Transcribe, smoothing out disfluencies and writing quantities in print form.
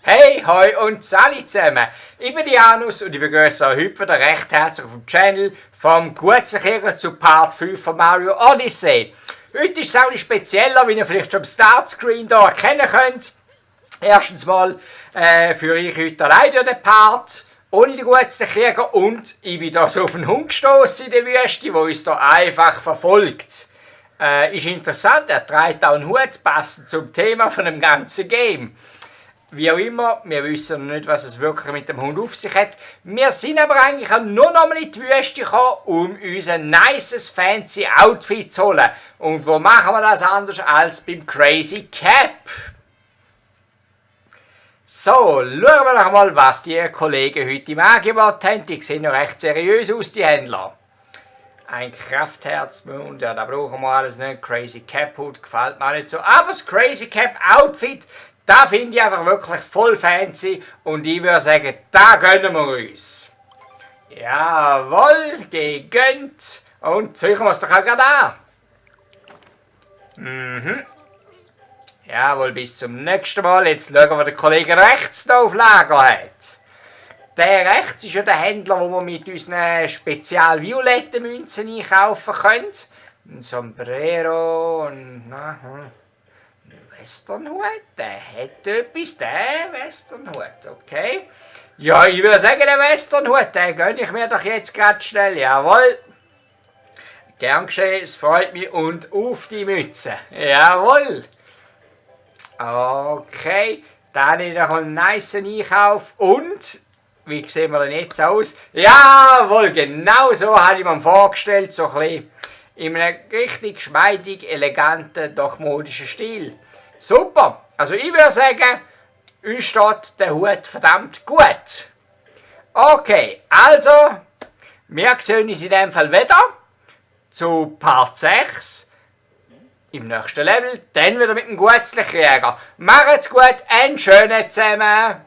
Hey, hoi und Sali zusammen. Ich bin Janus und ich begrüße euch heute wieder recht herzlich auf dem Channel vom Gutzlichjäger zu Part 5 von Mario Odyssey. Heute ist es auch spezieller, wie ihr vielleicht schon am Startscreen hier erkennen könnt. Erstens mal führe ich heute allein durch den Part, ohne den Gutzlichjäger, und ich bin da so auf einen Hund gestoßen in der Wüste, der uns hier einfach verfolgt. Ist interessant, er trägt auch einen Hut, passend zum Thema von dem ganzen Game. Wie auch immer, wir wissen noch nicht, was es wirklich mit dem Hund auf sich hat. Wir sind aber eigentlich auch nur noch mal in die Wüste gekommen, um uns ein nices, fancy Outfit zu holen. Und wo machen wir das anders als beim Crazy Cap? So, schauen wir doch mal, was die Kollegen heute im Angebot haben. Die sehen noch recht seriös aus, die Händler. Ein Kraftherzmund, ja, da brauchen wir alles nicht. Crazy Cap Hut gefällt mir auch nicht so. Aber das Crazy Cap Outfit, da finde ich einfach wirklich voll fancy und ich würde sagen, da gönnen wir uns. Jawohl, gegönnt. Und ziehen wir es doch auch gerade an. Jawohl, bis zum nächsten Mal. Jetzt schauen wir, was der Kollege rechts noch auf Lager hat. Der rechts ist ja der Händler, wo wir mit unseren spezial violetten Münzen einkaufen können. Ein Sombrero und... Westernhut, der hat etwas, der Westernhut, okay. Ja, ich würde sagen, der Westernhut, den gönne ich mir doch jetzt gerade schnell, jawohl. Gern geschehen, es freut mich, und auf die Mütze, jawohl. Okay, dann ist noch ein nice Einkauf und, wie sehen wir denn jetzt aus? Jawohl, genau so habe ich mir vorgestellt, so ein bisschen in einem richtig geschmeidig, eleganten, doch modischen Stil. Super, also ich würde sagen, uns steht der Hut verdammt gut. Okay, also, wir sehen uns in dem Fall wieder zu Part 6 im nächsten Level, dann wieder mit dem Gutzlichjäger. Macht's gut, einen schönen zusammen.